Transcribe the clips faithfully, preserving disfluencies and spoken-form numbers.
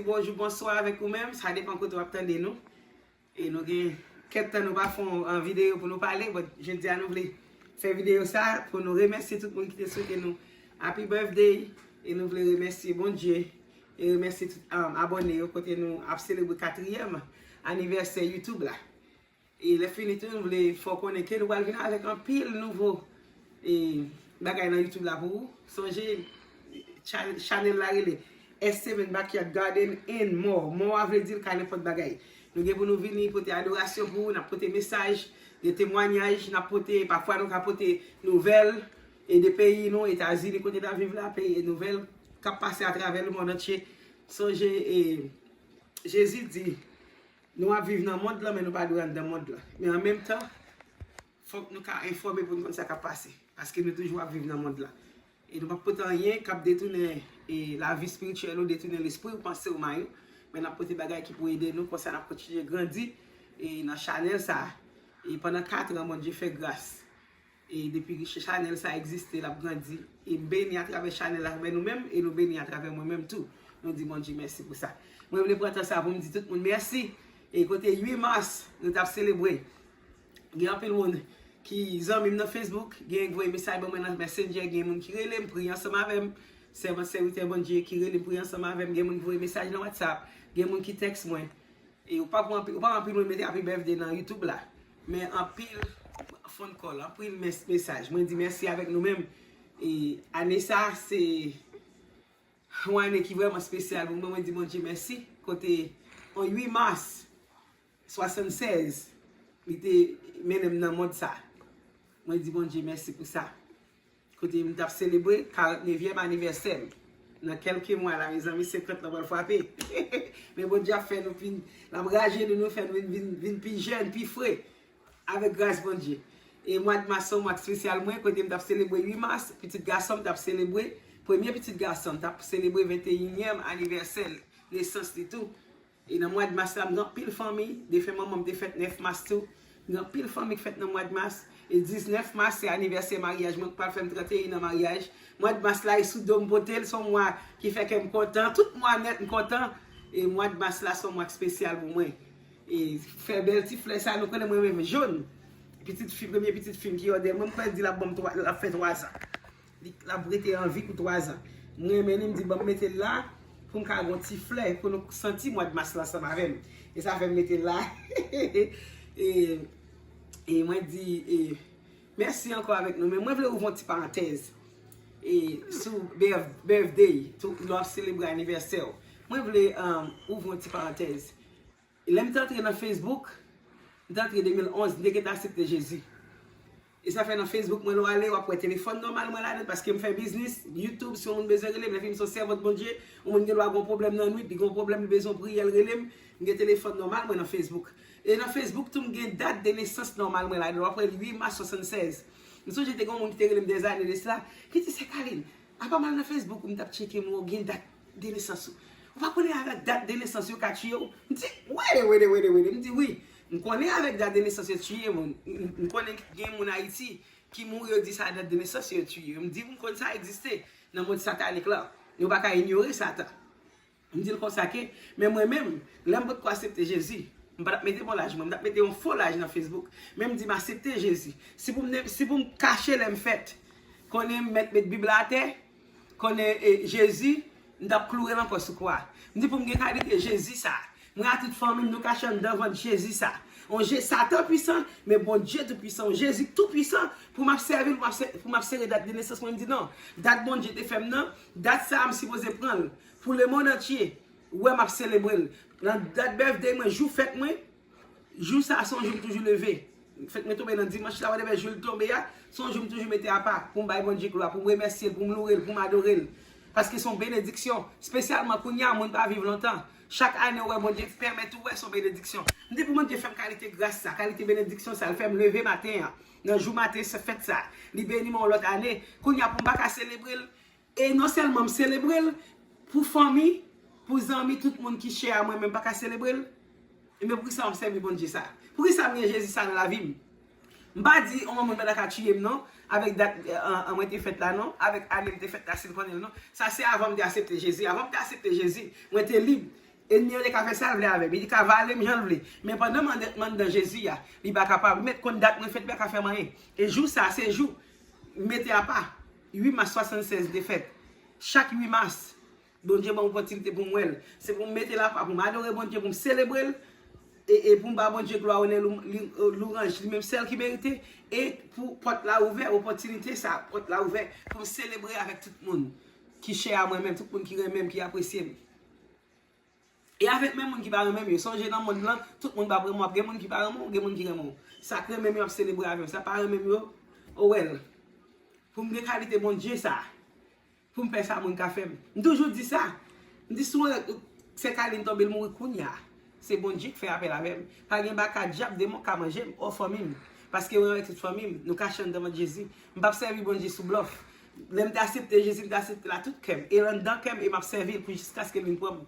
Bonjou, bonswa avèk ou menm. Sa depan kote w ap tande nou. E nou gen kèk tan nou pa fè yon videyo pou nou pale. Bon, jodi a nou vle fè videyo sa pou nou remèsye tout moun ki te swete nou Happy Birthday. E nou vle remèsye Bondye. E remèsye tout um, abòne yo kote nou ap selebre katriyèm anivèsè YouTube la. E lè fini tou, nou vle fè w konnen ke nou pral vin avèk anpil nouvo e, bagay nan YouTube la pou ou. Sonje, chanèl la rele S Seven Backyard Garden and More. More a vle di l ka nenpòt bagay. Nou gen pou nou vini pote adorasyon pou ou, n ap pote mesaj, gen temwanyaj, n ap pote, pafwa nou ka pote nouvèl e de peyi nou, Etazini kote n ap viv la, peyi e nouvèl k ap pase atravè lemonn antye. Sonje, e, Jezi di, nou ap viv nan mond lan, men nou pa dwe anndan mond lan. Men an menm tan, fòk nou ka enfòme pou n konn sa k ap pase. Paske nou toujou ap viv nan mond lan. E nou p ap pote anyen k ap detounen e lavi espirityèl ou, detounen lespri w, panse w, may ou. Men n ap pote bagay ki pou ede nou, konsa n ap kontinye grandi e nan chanèl sa a. E pandan kat an, Bondye fè gras. E depi chanèl sa egziste, l ap grandi. E m beni atravè chanèl la, atravè nou menm, e nou beni atravè mwen menm tou. Nou di Bondye mèsi pou sa. Mwen vle pran tan sa pou m di tout moun mèsi. E kote uit mas, nou t ap selebre. Gen anpil moun ki zanmi m nan Facebook, gen k voye mesaj ban mwen nan Messenger, gen moun ki rele m, priye ansanm avè m. Sèvant, sèvitè Bondye ki rele m, priye ansanm avè m. Gen moun ki voye mesaj nan WhatsApp, gen moun ki tèks mwen. E ou pa pran anpil, ou pa anpil moun mete Happy Birthday nan YouTube la. Men anpil phone call, anpil mes- mesaj. Mwen di mèsi avèk nou menm. E ane sa, se yon ane ki vrèman espesyal pou mwen. Mwen di Bondye mèsi. Kote, on uit mas swasannsèz, li te mennen m nan mond sa. Mwen di Bondye mèsi pou sa. Kote m t ap selebre karannnevyèm anivèsè m. Nan kèlke mwa la, mezanmi, senkant lan pral frape. Men Bondye ap fè nou vin, l ap rajenou nou, fè nou vin, vin, vin pi jèn, pi fre. Avèk gras Bondye. E mwa d mas se yon mwa espesyal mwen, kote m t ap selebre uit mas, pitit gason m t ap selebre, premye pitit gason m t ap selebre venteyinyèm anivèsè nesans li tou. E nan mwa d mas la, m gen anpil fanmi, defen manman m te fèt nèf mas tou. M gen anpil fanmi ki fèt nan mwa d mas. E diznèf mas, se anivèsè maryaj mwen ki pral fè m tranteyen an maryaj. Mwa d mas la, e sou do m pote l, se yon mwa ki fè kè m kontan. Tout mwa nèt, m kontan. E mwa d mas la, se yon mwa espesyal pou mwen. E fè bèl ti flè sa, nou konnen mwen renmen jòn. Pitit fi, premye pitit fi m ki òdè mwen, m kwè di l ap ban m twa, l ap fè twazan. Li, l ap rete an vi pou twazan. Mwen renmen li, m di ban m mete l la pou m ka gen yon ti flè, pou nou santi mwa d mas la ansanm avè m. E sa fè m mete l la. E, e mwen di e, mèsi ankò avèk nou. Men mwen vle ouvri yon ti parantèz e, sou birth- birthday, tou, lè w ap selebre anivèsè w. Mwen vle um, ouvri yon ti parantèz. Lè m te antre nan Facebook, m te antre de mil onz, m te gentan aksepte Jezi. E sa fè nan Facebook mwen, lè w ale, w ap wè telefòn nòmal mwen ladan, paske m fè biznis, YouTube, si yon moun bezwen rele m, lè fini m se yon sèvant Bondye, yon moun gen dwa gen yon pwoblèm nan nwit, li gen yon pwoblèm, li bezwen priyè, l rele m, m gen telefòn nòmal mwen nan Facebook. E nan Facebook tou, m gen dat de nesans nòmal mwen ladan, w ap wè uit mas swasannsèz. M sonje te gen yon moun ki te rele m dèzane de sela, ki di, Sè Kalin, apa m al nan Facebook ou m t ap tcheke m wè w gen dat de nesans ou. Ou pa konnen avèk dat de nesans yo ka tiye w? M di, wede, wede, wede, wede. M di, wi. M konnen avèk dat de nesans yo tiye moun. M, m, m konnen gen moun Ayiti ki mouri, yo di sa dat de nesans yo tiye yo. M di, m konn sa egziste nan mond satanik la. Nou pa ka inyore Satan. M di l konsa ke, men mwen menm, lè m potko aksepte Jezi, m pa t ap mete bon laj mwen, m t ap mete yon fo laj nan Facebook. Men m di m aksepte Jezi. Si pou m, si pou m kache lè m fèt, konnen m mèt met Bib la atè, konnen e, Jezi, m t ap kloure l ankò sou kwa. M di pou m gen kalite Jezi sa. Mwen a tout fanmi m, nou kache anndan vant Jezi sa. On Je, Satan pwisan, men Bondye tou pwisan. On Jezi tou pwisan pou m ap sèvi l, pou m ap sè- pou m ap sere dat de nesans mwen. M di non, dat Bondye te fè m nan, dat sa a m sipoze pran l. Pou lemonn antye, wè m ap selebre l. Nan dat birthday mwen, jou fèt mwen, jou sa a se yon jou m toujou leve. Fèt mwen tonbe nan dimanch la, whatever jou l tonbe a, se yon jou m toujou mete apa pou m bay Bondye glwa, pou m remèsye l, pou m loure l, pou m adore l. Paske se yon benediksyon. Espesyalman kounye a, moun pa viv lontan. Chak ane ou wè Bondye pèmèt ou wè, se yon benediksyon. M di pou Bondye fè m kalite gras sa, kalite benediksyon sa, l fè m leve maten an, nan jou maten se fèt sa. Li beni m yon lòt ane. Kounye a pou m pa ka selebre l, e non sèlman m selebre l, pou fanmi, pou zanmi, tout moun ki chè a mwen, men m pa ka selebre l. Ebyen, poukisa m ap sèvi Bondye sa? Poukisa m gen Jezi sa nan lavi m? M pa di yon moun pa ta ka tiye m non, avèk dat e, an, an mwen te fèt la non, avèk ane m te fèt la si l konnen l non. Sa se avan m te aksepte Jezi. Avan m te aksepte Jezi, mwen te lib. Ènmi an te ka fè sa l vle avè m. Li te ka vale m jan l vle. Men pandan m anndan, m anndan Jezi a, li pa kapab. Li mèt konn dat mwen fèt, li pa ka fè m anyen. E jou sa, se jou m mete apa. Uit mas swasannsèz te fèt. Chak uit mas, Bondye ban m opòtinite pou m wè l. Se pou m mete l apa, pou m adore Bondye, pou m selebre l. E, e pou m ba Bondye glwa, onè, lou-, li-, louwanj, li menm sèl ki merite. E pou pòt la ouvè, opòtinite sa, pòt la ouvè pou m selebre avèk tout moun ki chè a mwen menm, tout moun ki renmen m, ki apresye m. E avèk menm moun ki pa renmen m yo. Sonje nan mond lan, tout moun p ap renmen w, ap gen moun ki pa renmen w, gen moun ki renmen w. Sa k renmen m yo ap selebre avè m, sa pa renmen m yo, oh well. Pou m gen kalite Bondye sa, pou m fè sa moun ka fè m. M toujou di sa. M di si w wè sè Kalin tonbe, l mouri kounye a, se Bondye k fè apèl avè m. Pa gen baka dyab, demon k ka manje m, o fanmi m. Paske mwen avèk tout fanmi m, nou kache anndan vant Jezi. M p ap sèvi Bondye sou blòf. Lè m te aksepte Jezi, m te aksepte l ak tout kè m. E l anndan kè m, e m ap sèvi l pou jiskaske l vin pran m.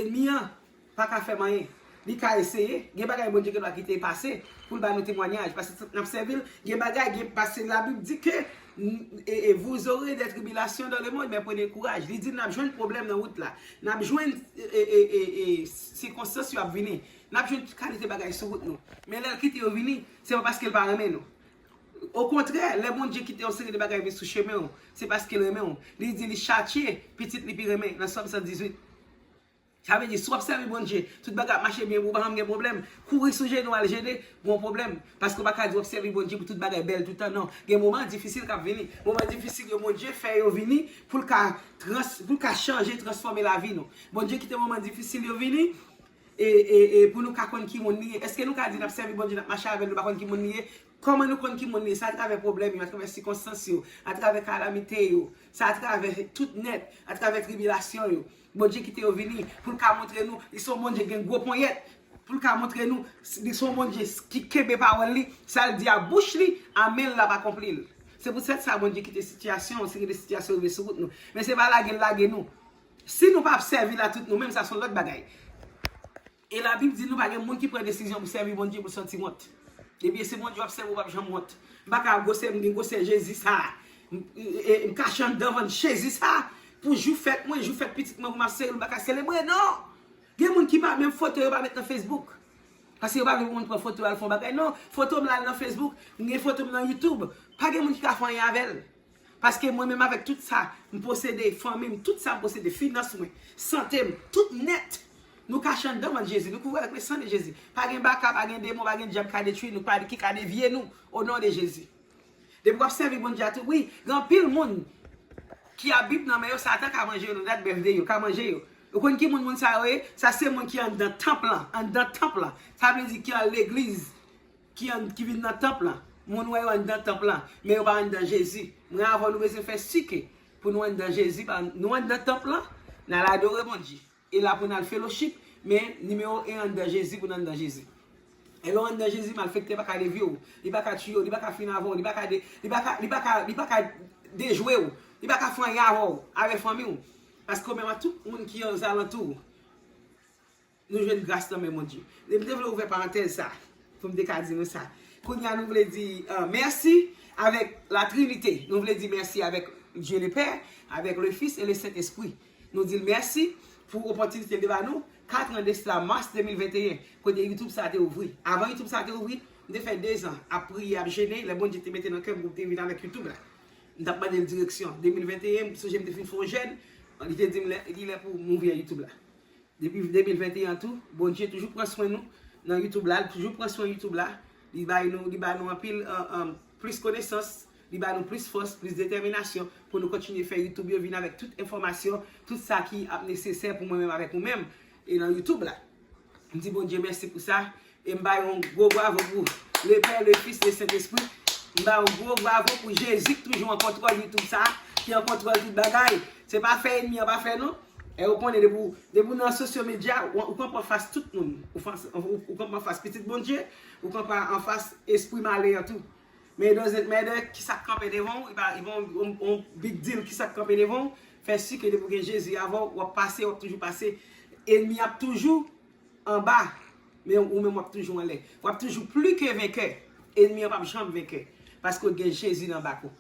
Ènmi an pa ka fè m anyen. Li ka eseye. Gen bagay Bondye gendwa kite pase pou l ba nou temwayaj. Paske n ap sèvi l, gen bagay, gen, paske Labib di ke, e, e, vous aurez des tribulations dans le monde, mais prenez courage. Li di n ap jwenn pwoblèm nan wout la. N ap jwenn, e, e, e, e, sikonstans yo ap vini. N ap jwenn tout kalite bagay sou wout nou. Men lè l kite yo vini, se pa paske l pa renmen nou. Okontrè, lè Bondye kite yon seri de bagay vin sou chemen w, se paske l renmen w. Li di li chatye pitit li pi renmen nan Sòm san dizuit. Sa vle di, si w ap sèvi Bondye, tout bagay ap mache byen pou ou, pa janm gen pwoblèm. Kouri sou jenou, al jene, gon pwoblèm. Paske w pa ka di w ap sèvi Bondye pou tout bagay bèl toutan, non. Gen moman difisil k ap vini. Moman difisil yo, Bondye fè yo vini pou l ka trans-, pou l ka chanje, transfòme lavi nou. Bondye kite moman difisil yo vini, e, e, e pou nou ka konn ki moun li ye. Èske nou ka di n ap sèvi Bondye, n ap mache avè l, nou pa konn ki moun li ye? Kòman nou konn ki moun li ye? Se atravè pwoblèm yo, atravè sikonstans yo, atravè kalamite yo, se atravè tout nèt, atravè tribilasyon yo. Bondye kite yo vini pou l ka montre nou li se yon Bondye gen gwo ponyèt, pou l ka montre nou li se yon Bondye ki kenbe pawòl li, sa l di a bouch li, a men l l ap akonpli l. Se poutèt sa Bondye kite sitiyasyon, yon seri de sitiyasyon rive sou wout nou. Men se pa lage l lage nou. Si nou pa ap sèvi l a tout nou menm, sa se yon lòt bagay. E Labib di nou pa gen moun ki pran desizyon pou sèvi Bondye pou l santi wont. Depi se Bondye w ap sèvi, w p ap janm wont. M pa ka gwosè, m gen gwosè Jezi sa. M, e, e, m kache anndan vant Jezi sa. Pou jou fèt mwen, jou fèt pitit mwen, pou m ap selebre, m pa ka selebre, non. Gen moun ki pa, menm foto yo pa met nan Facebook. Paske yo pa vle pou moun pran foto al fè yon bagay. Non, foto m la al nan Facebook, m gen foto m nan YouTube. Pa gen moun ki ka fè anyen avè l. Paske mwen menm avèk tout sa m posede, fanmi m, tout sa m posede, finans mwen, sante m, tout nèt, nou kache anndan vant Jezi, nou kouvri avèk le sang de Jésus. Pa gen baka, pa gen demon, pa gen dyab ka detwi nou, pa ki ka devye nou, o non de Jezi. Depi w ap sèvi Bondye a tou, wi, gen anpil moun ki ap Bib nan men yo, Satan ka manje yo nan dat bèf de yo, ka manje yo. Ou konn ki moun moun sa yo ye? Sa se moun ki anndan tanp lan, anndan tanp lan. Sa vle di ki an legliz, ki an, ki vin nan tanp lan. Moun wè yo anndan tanp lan, men yo pa anndan Jezi. Mwen avè w, nou bezwen fè si ke pou nou anndan Jezi, pa, nou anndan tanp lan, n al adore Bondye. E la pou n al fellowship, men nimewo en anndan Jezi, pou n anndan Jezi. E lè w anndan Jezi, malfektè pa ka devye w, li pa ka tiye w, li pa ka fin avè w, li pa ka de-, li pa ka, li pa ka, li pa ka dejwe w, li pa ka fè anyen avè w, avè fanmi w. Paske w menm ak tout moun ki ozalantou w, nou jwenn gras nan men Bondye. E m te vle ouvè parantèz sa, pou m te ka di nou sa. Kounye a, nou vle di, euh, mèsi avèk Latrinite. Nou vle di mèsi avèk Dieu le Père, avec le Fils et le Saint-Esprit. Nou di l mèsi pou opòtinite l te ba nou, kat an de sila, mas de mil venteyen, kote YouTube sa te ouvri. Avan YouTube sa te ouvri, m te fè dezan ap priye, ap jene, lè Bondye te mete nan kè m pou m te vin avèk YouTube la. M t ap mande l direksyon. De mil venteyen, m sonje m te fin fè yon jèn, li te di m lè, li lè pou m ouvri YouTube la. Depi de mil venteyen tou, Bondye toujou pran swen nou nan YouTube la, li toujou pran swen YouTube la. Li bay nou, li ba nou anpil, euh, euh, plis konesans, li ba nou plis fòs, plis detèminasyon pou nou kontinye fè YouTube yo vin avèk tout enfòmasyon, tout sa ki ap nesesè pou mwen menm avèk ou menm, e nan YouTube la. M di Bondye mèsi pou sa. E m ba yo yon gwo bravo pou le Père, le Fils, le Saint-Esprit. M ba yo gwo bravo pou Jezi ki toujou an kontwòl YouTube sa, ki an kontwòl tout bagay. Se pa fè ènmi an pa fè non. E ou konnen depi w, depi w nan sosyo medya, ou, ou kanpe anfas tout moun. Ou fas, ou, ou kanpe anfas pitit Bondye, ou kanpe anfas espri malen an tou. Men it doesn't matter kisa k kanpe devan w, li pa, li pa yon, yon, yon big deal kisa k kanpe devan w. Fè si ke depi w gen Jezi avè w, w ap pase, w ap toujou pase. Ènmi ap toujou anba, men ou menm w ap toujou anlè. W ap toujou pli ke venkè. Ènmi an p ap janm venkè. Paske w gen Jezi nan bak ou.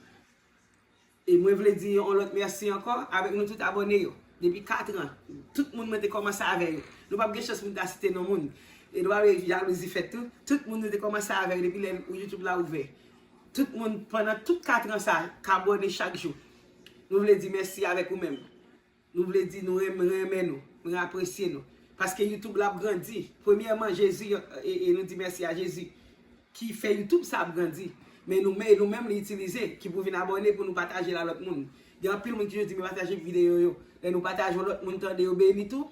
E mwen vle di yon lòt mèsi ankò avèk nou tout abòne yo. Depi kat an, tout moun mwen te kòmanse avè yo. Nou p ap gen chans pou n ta site non moun. E nou pa vle jalouzi fèt tou. Tout moun nou te kòmanse avè yo depi lè YouTube la ouvè. Tout moun pandan tout kat an sa k abòne chak jou. Nou vle di mèsi avèk ou menm. Nou vle di nou renmen, renmen nou, nou apresye nou. Paske YouTube la ap grandi. Premyèman, Jezi, e, e nou di mèsi a Jezi ki fè YouTube sa ap grandi. Men nou, men nou menm li itilize, ki pou vin abòne pou nou pataje l a lòt moun. Gen anpil moun ki toujou di, "Men pataje videyo yo." Lè nou pataje, lòt moun tande, yo beni tou,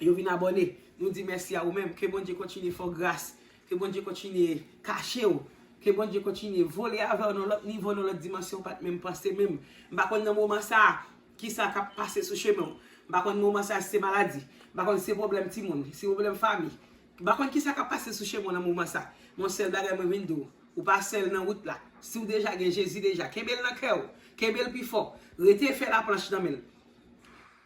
yo vin abòne. Nou di mèsi a ou menm. Ke Bondye kontinye fè w gras. Ke Bondye kontinye kache w. Ke Bondye kontinye vole avè w nan lòt nivo, nan lòt dimansyon w pa t menm panse menm. M pa konn nan moman sa a, kisa k ap pase sou chemen w. M pa konn moman sa a si se maladi. M pa konn si se pwoblèm timoun, si se pwoblèm fanmi. M pa konn kisa k ap pase sou chemen w nan moman sa. Men yon sèl bagay mwen vin di w, ou pa sèl nan wout la. Si w deja gen Jezi deja, kenbe l nan kè w. Kenbe l pi fò. Rete fè laplanch nan men l.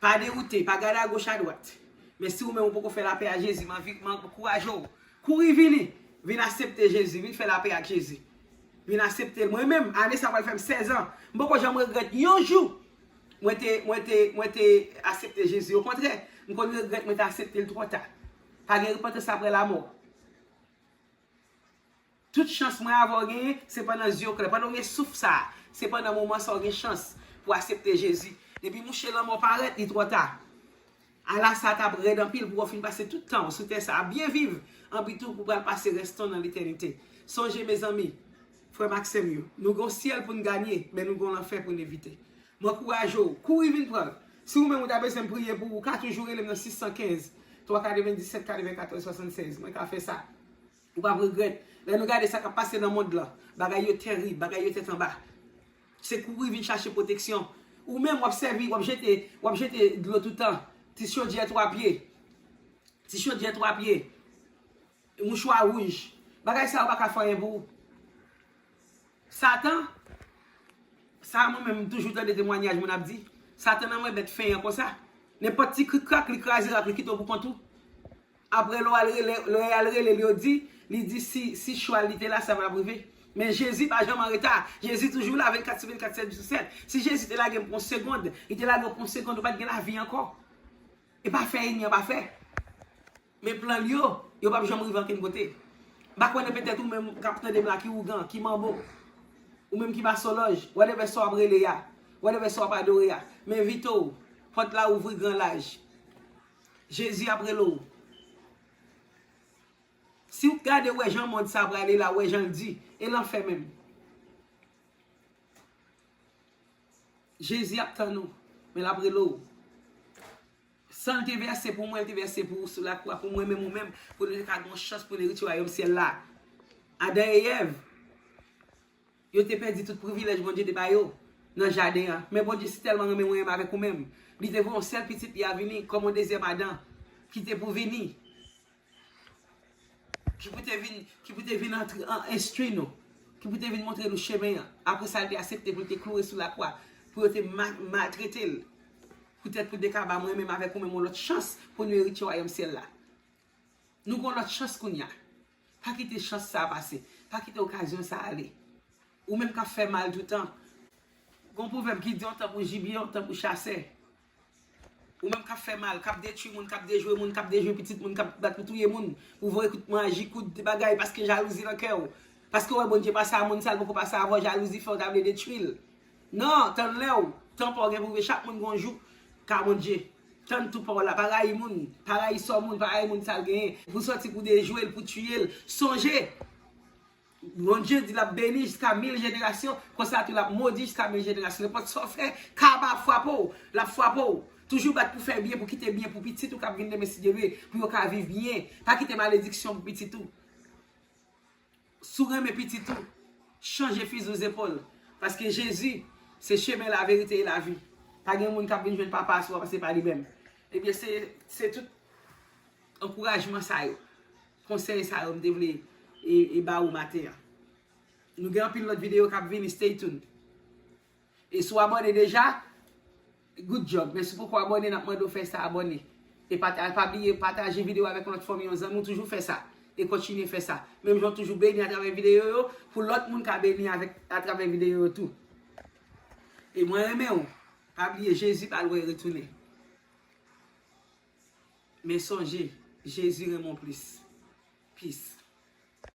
Pa dewoute, pa gade agoch adwat. Men si ou menm ou poko fè lapè a Jezi, m anvi, m ankouraje w. Kouri vini, vin aksepte Jezi, vin fè lapè ak Jezi. Vin aksepte l. Mwen menm, ane sa pral fè m sèz an. M poko janm regrèt yon jou mwen te, mwen te, mwen te aksepte Jezi. Okontrè, m konn regrèt mwen te aksepte l twò ta. Pa gen repantans apre lamò. Tout chans mwen avè w genyen, se pandan zye w klè. Pandan w gen souf sa a, se pandan moman sa a w gen chans pou w aksepte Jezi. Depi mouche lanmò parèt, li twò ta. Ala sa t ap rèd anpil pou w fin pase tout tan w sou tè sa a, byen viv, anpi tou pou w pral pase rès tan w nan letènite. Sonje, mezanmi, frè m ak sè m yo, nou gen yon syèl pou n ganye, men nou gen yon lanfè pou n evite. Mwen ankouraje w, kouri vin pran l. Si ou menm ou ta bezwen m priye pou ou, ou ka toujou rele m nan sis san kenz, twa katrevenndisèt, katrevenkatòz, swasannsèz. Mwen ka fè sa. Ou p ap regrèt. Lè nou gade sa k ap pase nan mond lan, bagay yo tèrib, bagay yo tèt anba. Se kouri vin chache pwoteksyon. Ou menm, w ap sèvi, w ap jete, w ap jete dlo toutan. Ti chodyè twa pye. Ti chodyè twa pye. Mouchwa wouj. Bagay sa yo pa ka fè anyen pou ou. Satan, sa mwen menm m toujou tande temwanyaj moun ap di. Satan nan mwen bèt fen an konsa. Nenpòt ti krik krak, li kraze rak, li kite w pou kont ou. Apre lè w al rele, lè w al rele l, yo di, li di si, si chwa l li te la, sa pa t ap rive. Men Jezi pa janm an reta. Jezi toujou la vennkat sou vennkat, sèt jou sou sèt. Si Jezi te lage m pou yon segonn, li te lage w pou yon segonn, ou pa t gen lavi ankò. E pa fè ènmi an pa fè. Men plan l yo, yo p ap janm rive ankenn kote. M pa konnen petèt ou menm k ap tande m la ki ougan, ki manbo. Ou menm ki masolòj, whatever sa w ap rele a, whatever sa w ap adore a. Men envite w, pòt la ouvri gran laj. Jezi ap rele w. Si w gade wè jan mond sa prale la, wè jan l di, e lanfè menm. Jezi ap tann ou, men l ap rele w. San l te vèse pou mwen, l te vèse pou ou sou lakwa, pou mwen menm ou menm, pou nou te ka gen yon chans pou nou erite wayòm syèl la. Adan e Èv, yo te pèdi tout privilèj Bondye te ba yo nan jaden an. Men Bondye si tèlman renmen mwen menm avèk ou menm, li te voye yon sèl pitit li a vini kòm yon dezyèm Adan, ki te pou vini, ki pou te vin, ki pou te vin antre, an, enstwi nou, ki pou te vin montre nou chemen an. Apre sa, li te aksepte pou l te kloure sou lakwa, pou yo te ma-, maltrete l, poutèt pou l te ka ba mwen menm avèk ou menm yon lòt chans pou nou eritye wayòm syèl la. Nou gen yon lòt chans kounye a. Pa kite chans sa a pase. Pa kite okazyon sa a ale. Ou menm k ap fè mal toutan. Gon pwovèb ki di yon tan pou jibye, yon tan pou chasè. Ou menm k ap fè mal, k ap detwi moun, k ap dejwe moun, k ap dejwe pitit moun, k ap bat pou touye moun, pou voye kout maji, kout bagay, paske jalouzi nan kè w. Paske w wè Bondye pase a moun sa, l poko pase avè w, jalouzi fè w ta vle detwi l. Non, tann lè w, tan pa w gen pou rive, chak moun gen yon jou ka Bondye. Tann tou pa w la, pa rayi moun, pa rayi sò moun, pa rayi moun sa l genyen. Pou sòti pou dejwe l, pou tiye l, sonje! Bondye di l ap beni jiska mil jenerasyon, konsa tou l ap modi jiska mil jenerasyon. Nenpòt sa w fè, kaba ap frape w, l ap frape w. Toujou bat pou fè byen, pou kite byen pou pitit ou k ap vin demen si Dye vle, pou yo ka viv byen. Pa kite malediksyon pou pitit ou. Si w renmen pitit ou, chanje fizi w zepòl. Paske Jezi se chemen, laverite e lavi. Pa gen moun k ap vin jwenn Papa a si w pa pase pa li menm. Ebyen, se, se tout ankourajman sa yo, konsèy sa yo m te vle e, e ba ou maten an. Nou gen anpil lòt videyo k ap vini, stay tuned. E si w abòne deja, good job. Men si w poko abòne, n ap mande w fè sa, abòne. E pata-, pa bliye pataje videyo avèk yon lòt fanmi, yon zanmi w, toujou fè sa. E kontinye fè sa. Menm jan w toujou beni atravè videyo yo, pou lòt moun ka beni avèk, atravè videyo yo tou. E mwen renmen w. Pa bliye, Jezi pa lwen retounen. Men sonje, Jezi renmen w plis. Peace.